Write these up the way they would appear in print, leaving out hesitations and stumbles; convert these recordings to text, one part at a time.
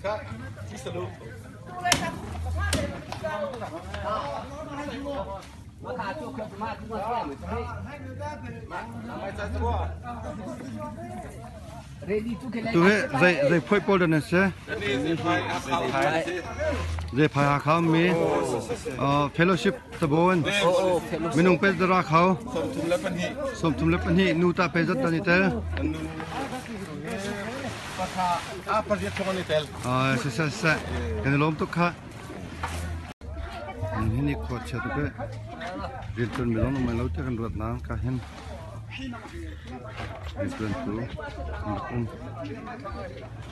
Tu hi zei zei phuai pawl dah nan si? Zei phai Hakha ummi fellowship tabawn minung pe zara kho 32 nu ta pe zat dan i tel. Si si si kan i lawm tuk kha. Hi ni khua chia tuk e. Riantuan mi zong mai lo te kan ruat nang ka hin. Riantuan tu an rak um.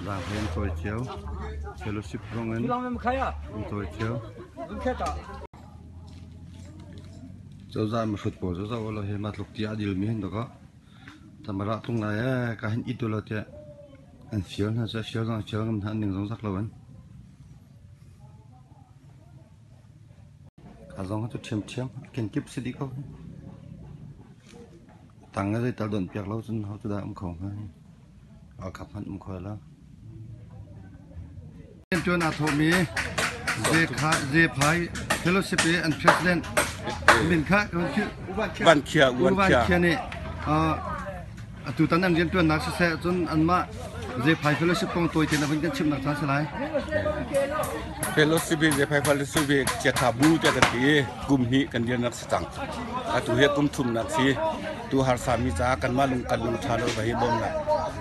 Zaang he an cawi cio. Fellowship zong in an cawi cio. Cozah mihrut pawl cu zoh ulaw hi mah tluk ti a dilmi hin dawkaw tamara tung lai ee ka hin it ulaw tiah an fial hna cu fial zong fial ngam hna an ning zong zak lo an. Ka zong cu ṭhiamṭhiam kenkip si dih ko. Tang na zeital donh piak lo cun ho cu dah um kho hnga? Ralkap hmanh um kho lo. Tuan aa thawhmi Zephai Fellowship i an president min kha Van Khia U Van Khia nih atutan an rianṭuannak siseh cun anmah Zephai Fellowship kong tawi tein a vun kan chimhnak caan si lai. Fellowship hi Zephai Fellowship hi chiatha bu tiah kan ti i kum hnih kan dirnak si cang. Atu hi kum thumnak si. Tu harsa mi caah kanmah lung kan lung ṭha lo va hi bawmnak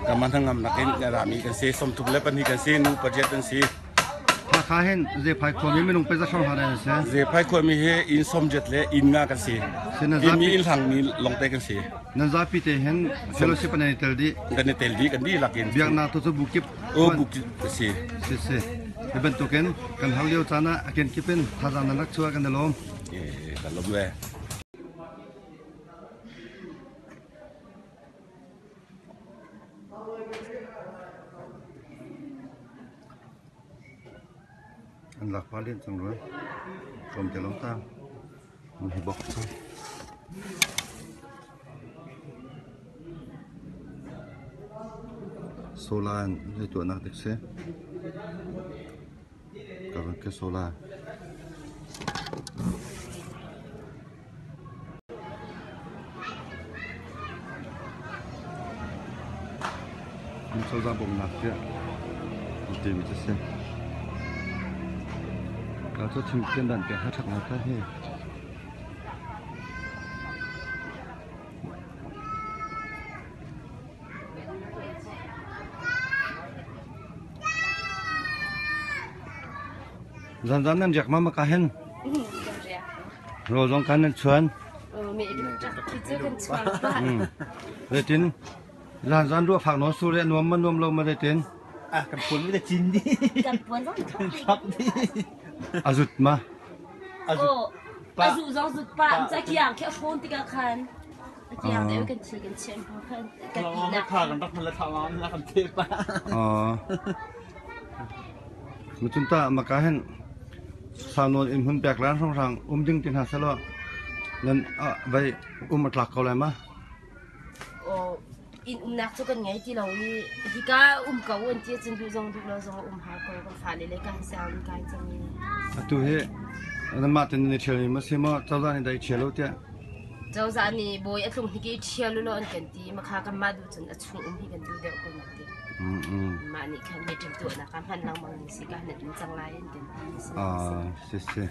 kanmah hnangamnak in rami kan si. 32 kan si, nu pariat kan si. Hakha hin Zephai khuami minung pe za hrawng hna an si. Zephai khuami hi inn sawmriat le inn nga kan si. Inn mi inn hlang mi longte kan si. Nan zapi te hin fellowship an i tel dih. Kan i tel dih kan dihlak in. Biaknak tu cu bu kip. O bu kip si. Si si. Hi bantukin kan har lio caan ah a kenkip in thazaang nan rak chuah kan i lawm. Eh, kan lawm ve. An lak pa len cang rua. Tlawm te lawng tang. Mun hi bok cu. Solar in zei tuahnak dik si. Ka van ke solar. Cozah bawmhnak tiah an timi cu si. Ka cu thingpian dan piak ha ṭhat ngai ka hi. Zanzan nan riak ma ma ka hen? Rawl zong kan nan chuan. Zeitin zan zan ruah fak nawn sur nuam ma nuam lo ma zeitin? Ah kan puan mi cin di. Kan puan zong thap di. Azut ma? Azut. Pa. Azu zong zut pa. Ca kiang khi a hrawn tikah khan. A kiang deuh kan thil kan chiah hnu khan kan ihnak. Tha kan rak la tha la kan the pa. Ah. Macun tah maka hin saunawn inn hmun pek lan hrawnghrang um ding ti hna selaw nan vai um a tlak ko lai ma? Inn umnak cu kan ngei ti lo i hika um ko an ti ahcun duh zong duh lo zong um har ko kan fale le kan siang in kai cang i. Atu hi nanmah ten nan i ṭhial mi ma si maw cozah nih dah i ṭhial u tiah? Cozah nih bawi a tlung hnik i ṭhial u law an kan ti makha kanmah duh cun a chung um hi kan duh deuh ko nan ti. Mah nih khan meeting tuahnak ah hman lengmang ni si ka nan um cang lai an kan ti. Ah, si si.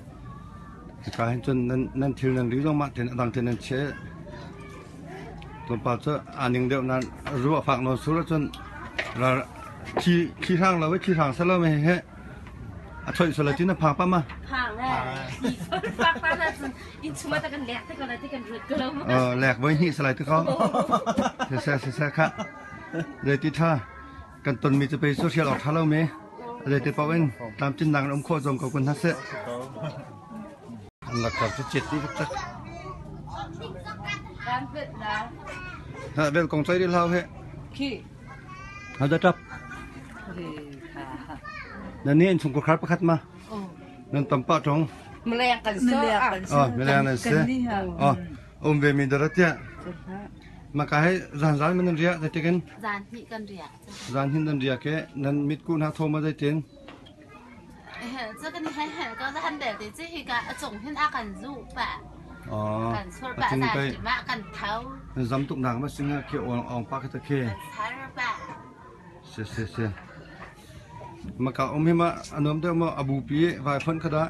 Hika hin cun nan nan thil nan ri zong mah ten adang ten nan che. Tlawmpal cu aa ning deuh nan ruah fak nawn sur ahcun ral thi thi hrang lo i thi hrang selo me he a choih sual ti na phang pa ma. Phang eh. Fak pa na cun inn chung ah kan lek te ko la ti kan ruat ko lo ma. Lek voi hnih salai te ko. Se se se kha. Zeiti ṭha kan tonmi cu pei social awk ṭha lomi zeiti paoh in tlamtlinnak in um khawh zong ko kun hna seh. An lakar cu cet dih taktak. Ha vel kong choi di hlau he. Khi. Ha da tap. Na ni in chung khar pakhat ma. Nan tam pa tong. Mleng kan so. Oh, mleng nan se. Oh, um ve mi daratia. Maka he zan zan man nan riah zeitin? Zan hnih kan riah. Zan hin nan riah ke nan mitku hna tho ma zeitin? Hel cu kan i hel ko han belte cu hika a cung hin a kan zuh pah. Kan sur pah zan ṭim ah kan tho. Zam tuk nak ma singa khi ong ong pa khi ta khi. Kan sar pah. Si si si. Maka um hi ma anom deuh ma abu pi vai phon kha dah.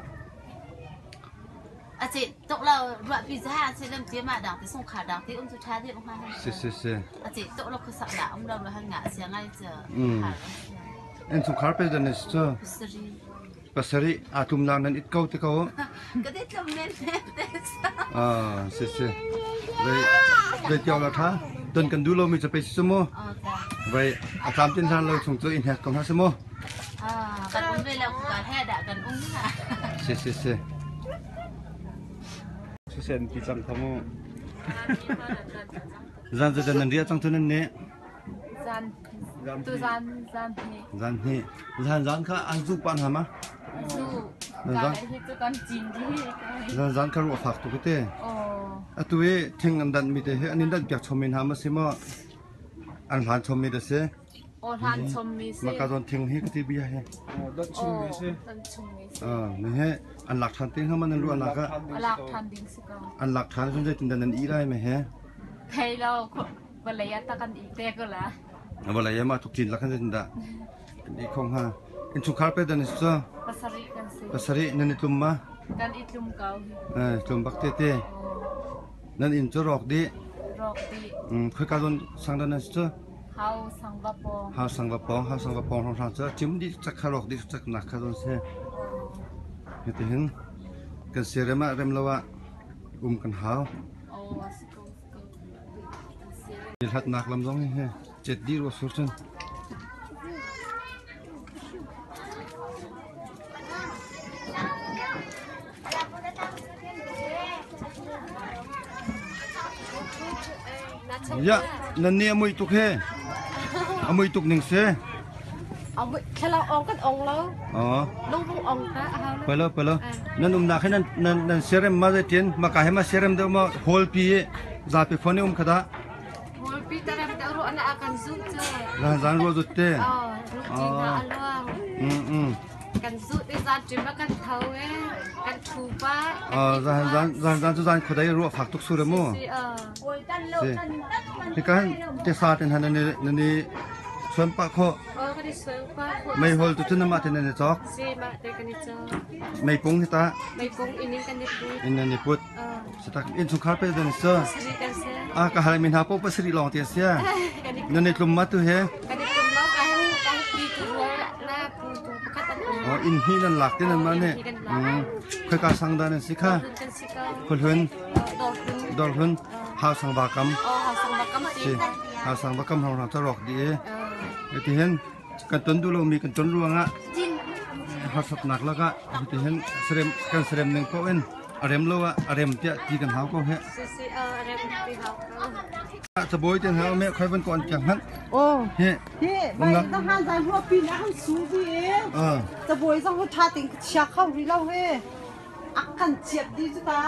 A ce tuk lo ruah pi za se lam te ma dang te sung khar dang te um cu tha deuh ha. Si si si. A ce tuk lo khusak da um lo lo han nga sia ngai cu. En chungkhar pe dan is cu. Pasarih aa tlumnak nan it ko te ko. Ka te tlum men te. Ah si si. Vai vai tiaw la tha. Ton kan du lo mi chu pe si mu. Vai a tlam tin hlan lo chung cu in hek ko hna si mu. Ah kan um ve lo ka he da kan um na. Si si si. Susen pi cang thamu. Zan zan nan ria cang tu nan ne. Zan tu zan zan hnih. Zan hnih. Zan zan kha an zu pan ha ma? Zu. Zan hi cu kan cin di. Zan zan kha ruah fak tu te. Oh. Atu i thing an dan mi te hi an in dan piak chom min ha ma si mo an hlan chom mi da si. Oh hlan chom mi si. Maka zon thing hi ka ti bia he. Don chung mi si. Don chung mi si. Ah, ni he an lak than ting ha man an ruah nak ah. Lak than ding si ko. An lak than sun zeitin dan an i lai me he. Thei lo vawlei ah tak an i te ko la. Vawlei ah mah tuk cin lak in dah kan i khong ha. Innchungkhar pe dan is cu? Pasarih kan si. Pasarih nan i tlum ma? Kan i tlum ko. Eh, tlum bak te te. Nan inn cu rawk dih. Rawk dih. Khoi ka zawn sang dan nan si cu? Hau sang va pawng. Hau sang va pawng, hau sang va pawng hrawng cu cim dih cak kha rawk dih cak nak kha zawn si. Hiti hin kan si rem ah rem lo ah um kan hau. Oh, a si ko. Hlatnak lam zong hi cet dih rua sur cun. Ya, nan nih a mui tuk he. A mui tuk ning si. Thlalak ong kan ong lo. Oh. Lung ong ta a hau lo. Palo palo. Nan umnak hi nan nan nan serem ma zeitin maka he ma serem deuh ma hall pi zapi phone um khada. Hall pi tarem deuh ru ana akan zut cu. Zan zan ru zut te. Oh, ru cin na aluang. Kan zut i zan ṭim ah kan tho e. Kan ṭhu pa. Zan zan zan zan cu zan khuadei ruah fak tuk sur mu. Si Si. Hikan te sa ten han nan nan i chuan pah khawh. Oh, kan i suan pa khawh. Meihol tu cun mah te nan i cawk. Si mah te kan i cawk. Meipung hi ta. Meipung inn in kan i put. Inn nan i put. Satak innchungkhar pe nan si. Pasarih kan si. Ah ka hal min ha po pasarih lawng te sia. Nan i tlum ma tu he. Kan i tlum lo ka hu ka hu pi tu ruwa na pu tu pakhat an um. Oh inn hi nan lak te nan ma ne. Khoi ka sang da nan si kha. Khoi Dor hlun. Hau sang va kam. Oh hau sang va kam si. Hau sang va kam hong rang rok di e. Ti hin kan ton du lo mi kan ton ruangah harsatnak lakah ti hin serem kan serem ning ko in a rem lo ah a rem tiah ti kan hau ko he. Cabawi ten hau me khoi van ko an kyang hmanh. Oh. He. Hi, bai zong han zai hua pi na han su bi e. Cabawi zong hu tha ting chia kho ri lo he. A kan chiat di cu ta.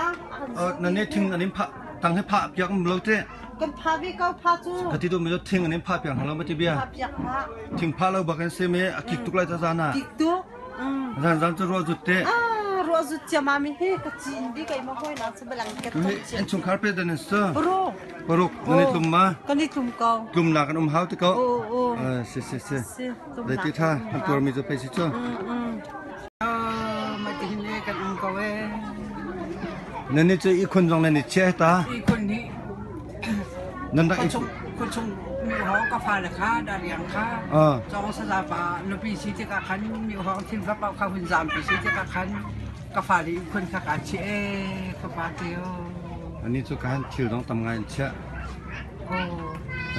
Na ne thing an in pha tang he pha piak lo te. Kan pha ve ko pha cu. Ka ti tu mi thing an in pha piak lo ma ti bia. Pha piak ha. Thing pha lo bak in se me a kik tuk lai ta zana. Kik tuk. Zan zan cu ruah zut te. Ah, ruah zut cia ma mi hi ka cin di kai ma hoi na se balang ke tuk. En chungkhar pe dan so. Paruk. Paruk nan i tlum ma. Kan i tlum ko. Tlum na kan um hau ti ko. O o. Si si si. Dai ti tha kan tur mi chu pe si chu. Ma ti hin kan um ko e. Nan ni chu i khun zong nan i che ta. I khun hi. Nan rak i คนชงมีห้องกาแฟเลยค่ะดาเรียงค่ะจองสลาปานุปีสิติกาคันมีห้องทิมฟ้าเปาค่ะหุ่นสามปีสิติกาคันกาแฟดีคนค่ะกาเชกาแฟเตียว อันนี้จุการทิวต้องทำงานเชะ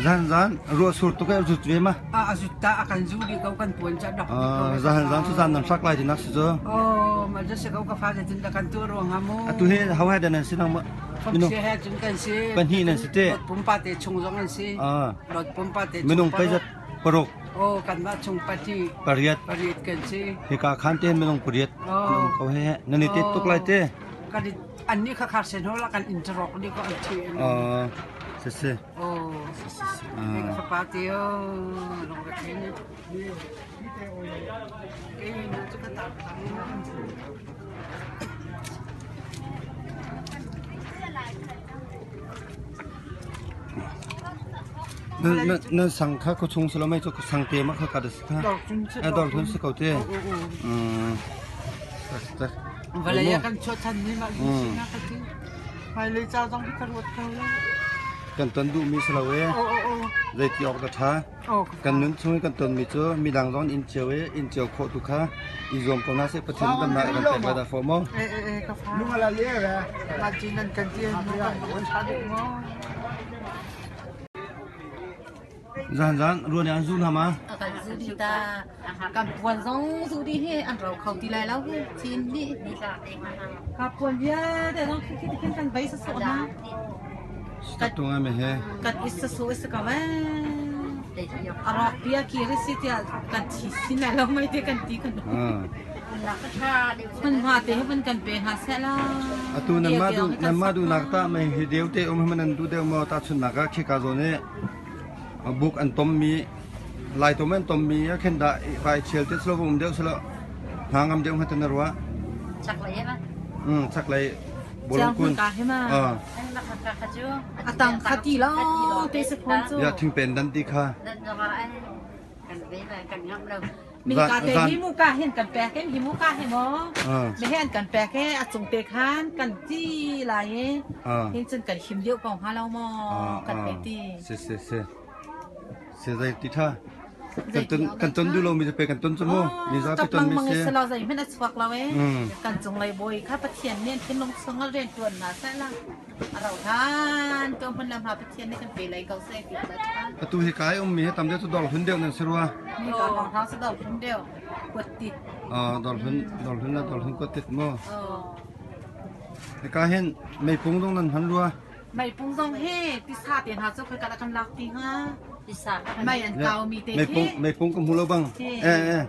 zan zan ruah sur tuk e zut ve ma a zut ta a kan zu di ko kan puan cha dok zan zan cu zan nan sak lai ti nak si cu oh ma ja se ko ka fa tin da kan tu ruang ha mu atu he how he dan si nang ma Mino he cun kan si pahnih nan si te pumpa te chung zong an si lot pumpa te minung peizat paruk oh kan ma chung pati pariat pariat kan si hika khan te minung pariat ko he nan te tuk lai te kan an ni kha khar sen hola kan interok ni ko an thi. Siseh. Oh. Ka fapa te o lung ka thei ni. Kei na cu ka tar cang. Nan sang kha ko chung selo mei cu sang te ma kha ka da si kha. Dor thun si ko te. Vawlei ah kan chuah than ni mah si na ka ti. Hmailei ca zong hi ka ruat kho lo. Kan ton duhmi si lo ee. Zeiti awk dah ṭha. Kan nun chung i kan tonmi cu midang zong inn cio i inn cio khawh tu kha i zuam ko hna seh Pathian damnak kan pek lai dah fawh maw? Eh eh eh ka fa. Mah ci nan kan ti hnu kan ṭha deuh maw? Zan zan ruan an zu hna ma? Kan zu di ta. Kan puan zong zu di hi an ro kho ti lai lo hi chin ni. Ka puan vialte zong khi khi khin kan bei sa so na. Stop tu me he. Kan is sa so is ka wa. Arok bia ki ri si tia kan thi sin lai lo mai te kan ti kan. Hmun hma te hun kan pe hna seh la. Atu nan ma du nan ma du nak ta mai hi deu te um man an du deu mo ta chun nak a khi ka zo ne buk an tom mi lai tom an tom mi a khen da vai chel te slo um deu slo hna ngam deu ha tan ruwa Chak lei ma. Um chak lei bolong kun. Ah. Atang khati lo te se phone chu. Ya thing pen dan ti kha. Dan kan ve kan ngam lo. Mi ka te hi mu ka hin kan pek hi mu ka hi mo. Mi hen kan pek he a cung te khan kan ti lai he. Hin cun kan him deuh ko hnga lo mo kan pe ti. Si si si. Si zai ti tha. Kan ton kan ton du lo mi pe kan ton chu mu. Mi zapi ton mi si. Si lo zai men a chuak lo e. Kan cung lei boi kha Pathian nih thinlung chung a rian tuan na sai la. A rau than ko hmun lam ha Pathian nih kan pe lai ko sai ti ta tha. Atu hi kai um mi he tam deuh cu dor hun deuh nan si rua. Mi ka hong hang sa dor hun deuh kuat tit. Ah dor hun dor hun la dor hun kuat tit mo. Ka hin meipung dong nan han rua. Meipung zong he tisa te hna cu khoi ka kan lak ti hnga. Tisa. Mei an kau mi te khi. Meipung ka hmu lo bang. Eh eh.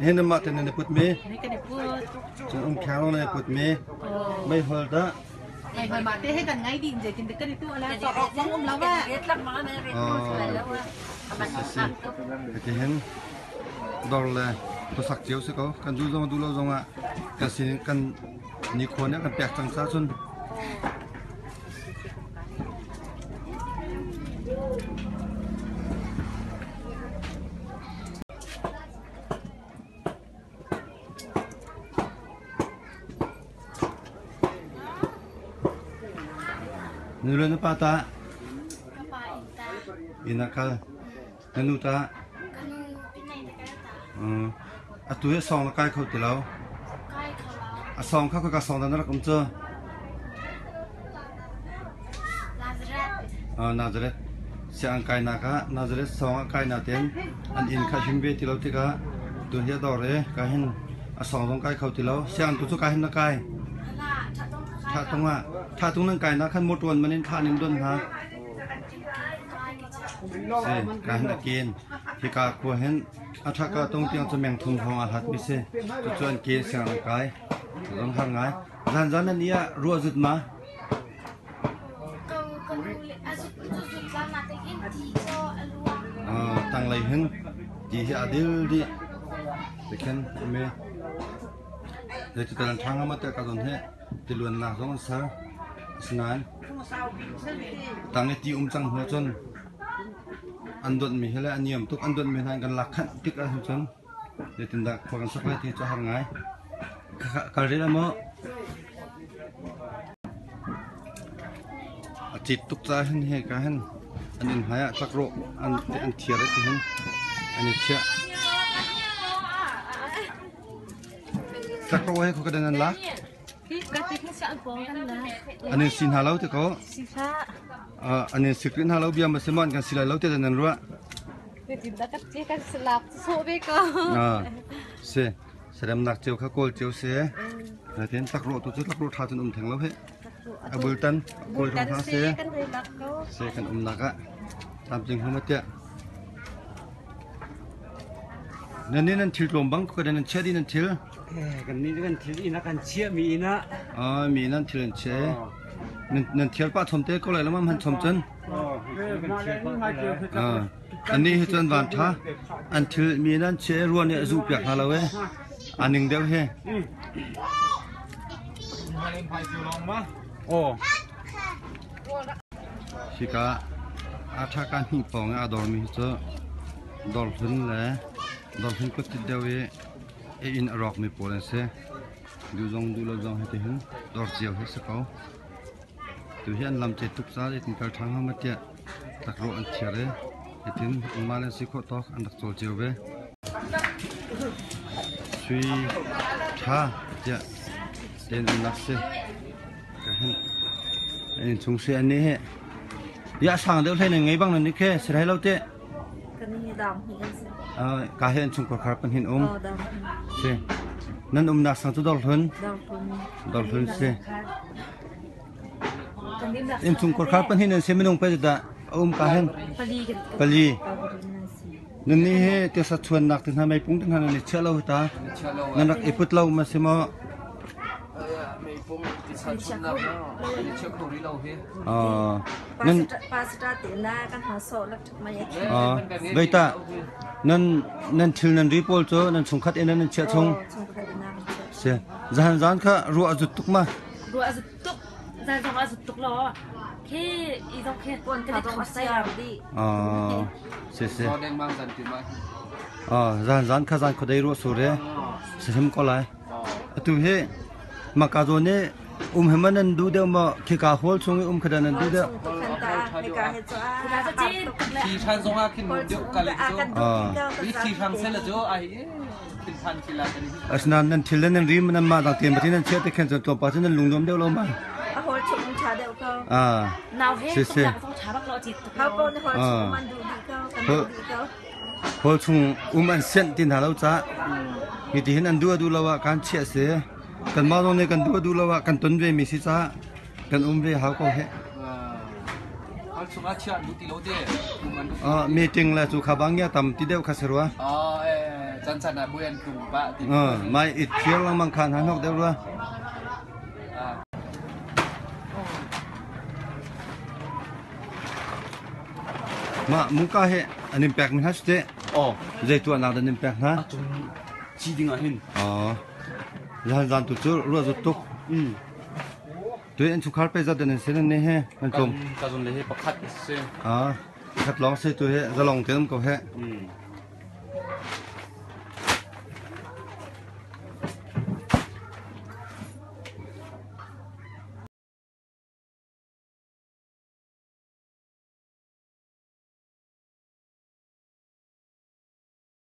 Hin na mah te nan put mi. Ni kan i put. Cun um khang long nan put mi. Mei hol dah. Mei hol mah te he kan ngai ding zeitin kan i tu ala so ok zong um lo wa. Si si. Hiti hin dor le khuasak cio si ko. Kan du zong du lo zong ah kan sin kan nikhua nih kan pek cang ca cun Nu le na pa ta? Ka pa inn ta. Inn ah kal. Na nu ta? Ka nu pinai na kal ta. Atu hi song na kai kho ti lo. Kai kho lo. A song kha ka song na rak um cu. Nazareth. Nazareth. Siang kai nak ah Nazareth song ah kai na ten an inn kha him ve ti lo tikah tu hi a dor i ka hin a song zong kai kho ti lo. Siang tu cu ka hin na kai. Tha tung ah tha tung nan kai na khan motor man in tha nin don hna. Si ka hin a ken. Hika khua hin a tha ka tung tiang cu meng thum hrawng a hlat mi si. Tu cu an ken siang an kai. Zong har ngai. Zan zan nan i ah ruah zut ma? Tanglei hin ti hi a dil dih. Tikhin ame zeitital an ṭha ngam te ka zawn hi tiluannak zong an ser. Asinain tang i ti um cang hnu cun an donhmi hi le a niam tuk an donhmi hna in kan lak khanh tik ahhin cun zeitindah khua kan sak lai ti cu a har ngai. Kal rih la maw? A cit tuk caah hin hika hin an inn hmai ah tlakrawh an an thiar i tihin an i chiah. Tlakrawh hi khuka nan lak? An in si hna lo ti ko. An in sik rih hna lo bia ma si maw an kan si lai lo ti nan ruah. Si. Seremnak cio kha kawl cio si. Natin tlakrawh tu cu tlakrawh ṭha cun um theng lo hih. A bultan kawl ṭhong hna si. Si kan umnak ah tlamtling hum tiah. Nan nih nan thil tlawm bang ko nan chia di nan thil. Kan nih kan thil inn ah kan chiah mi inn ah. Ah mi nan thil an chia. Nan nan thial pah chom te ko lai lamam han chom cun. Annih hi cu an van ṭha. An thil mi nan chia i rua nih a zuh piak hna lo e. A ning deuh hi. Hika a ṭha ka hnih pawng i aa dormi hi cu dawrhlun le dawrhlun kuttit deuh i a inn a rawkmi pawl an si. Duh zong duh lo zong hitihin dawr cio hi si ko. Tu hi an lam ce tuk caah zeitin kal ṭha hnga ma tiah tlakrawh an thiar i hitin anmah le si khawh tawk an rak cawl cio ve. Sui ṭha tiah ten an lak si. Ka hin an innchung si an nih hi. Ya sang deuh hlei nan ngei bang nan nih khi si hlei lo teh. Kan hi dang hi kan si. Ka he an chungkhar khar pan hin um. Si. Nan umnak sang cu dawr hlun. Dawr hlun si. In chungkhar khar pan hin an si minung pe dah um ka hen. Pali. Nan ni he te sa chuan nak te hna mei pung te hna nan i chia lo ta. Nan rak i put lo ma si mo. Meipung tisa chunnak ni chia kho rih lo hi. Nan Pastor te na kan ha so lak Veita nan nan thil nan ri pawl cu nan chungkhat in nan chiah chung. Si. Zahan zan kha ruah a zut tuk ma? Ruah a zut tuk. Zan zong a zut tuk lo. Khi i zong khi kan i thawk sai. Ah, si si. So deng mang zan ti ma. Ah, zan zan kha zan khodei ruah sur e. Si him ko lai. Atu hi maka zawn i um hi ma nan duh deuh maw khika hall chung i um kha dah nan duh deuh? Thi than zong ah khin deuh ka le cu. Thi hrang sel cu ai thin phan khi la kan hi. Asinain nan thil le nan rim nan mah dang tein batin nan chiah te khan cun tlawmpal cun nan lungnuam deuh lo ma? A hall chung um tha deuh ko. Ah. Nau he Si si. tuk zong tha bak lo chi tuk. Hau ko na hall chung um an duh dih ko. Kan duh dih ko. Hall chung um an sianh ti hna lo cah hi ti hin an duh a duh lo ah kan chiah si. Kanmah zong nih kan duh a duh lo ah kan ton ve mi si caah kan um ve hau ko heh. Hall chung ah chiah duh ti lo te. Ah meeting le cu kha bang ya tam ti deuh kha si rua. Ah eh chan chan ah buai an tlung pa ti. Ah mai it thiar lengmang khan han hok deuh rua. Mah muka hi an in pek mi hna si Oh. Zei tuahnak dah nan in pek hna? Acung ci ding ah hin. Oh. Zan zan tu cu ruah zut tuk. Tu an chukhar pe zat nan sin ne he nan tlum. Ka zun le he pakhat si. Ah, pakhat lawng si tu he zalong te um ko he.